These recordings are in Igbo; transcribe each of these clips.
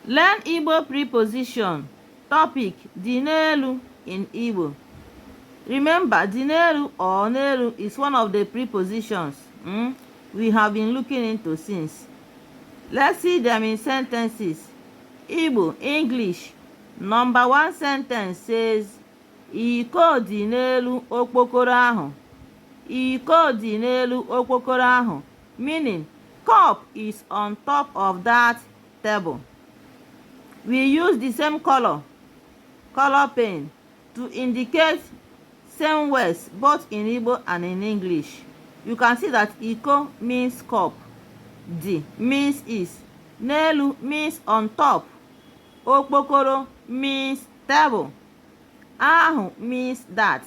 Learn Igbo preposition. Topic: Dị n'elu in Igbo. Remember, dị n'elu or n'elu is one of the prepositions we have been looking into since. Let's see them in sentences. Igbo, English. Number one sentence says, Iko dị n'elu okpokoro ahụ. Iko dị n'elu okpokoro ahụ. Meaning, cup is on top of that table. We use the same color pen to indicate same words both in Igbo and in English. You can see that iko means cup, dị means is, n'elu means on top, okpokoro means table, ahụ means that.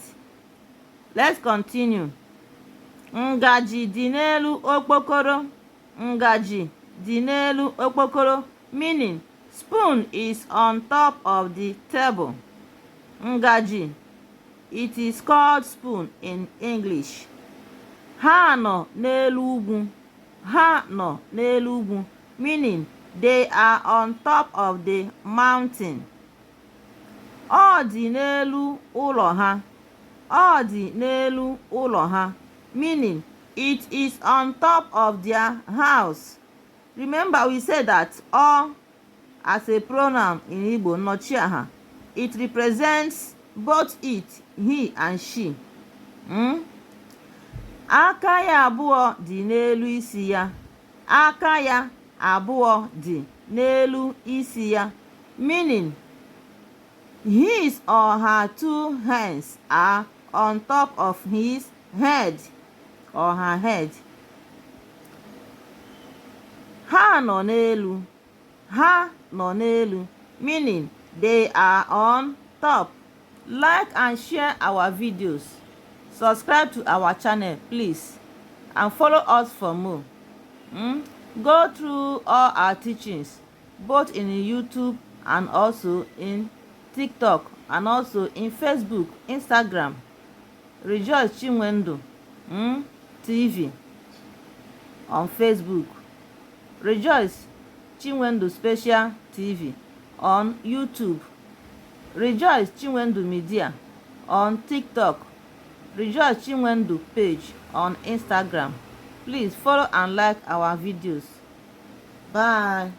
Let's continue. Ngaji dị n'elu okpokoro. Ngaji dị n'elu okpokoro, meaning spoon is on top of the table. Ngaji, it is called spoon in English. Ha nọ n'elu ugwu. Ha nọ n'elu ugwu, meaning they are on top of the mountain. Ọ dị n'elu ụlọ ha. Ọ dị n'elu ụlọ ha, meaning it is on top of their house. Remember, we said that ọ as a pronoun in Igbo, nnọchiaha, it represents both it, he and she. Aka ya abụọ dị n'elu isi ya. Aka ya abụọ dị n'elu isi ya, meaning his or her two hands are on top of his head or her head. Ha nọ n'elu. Ha nọ n'elu, meaning they are on top. Like and share our videos. Subscribe to our channel, please, and follow us for more. Go through all our teachings, both in YouTube and also in TikTok and also in Facebook, Instagram. Rejoice Chinwendu TV on Facebook, Rejoice Chinwendu Special TV on YouTube, Rejoice Chinwendu Media on TikTok, Rejoice Chinwendu page on Instagram. Please follow and like our videos. Bye.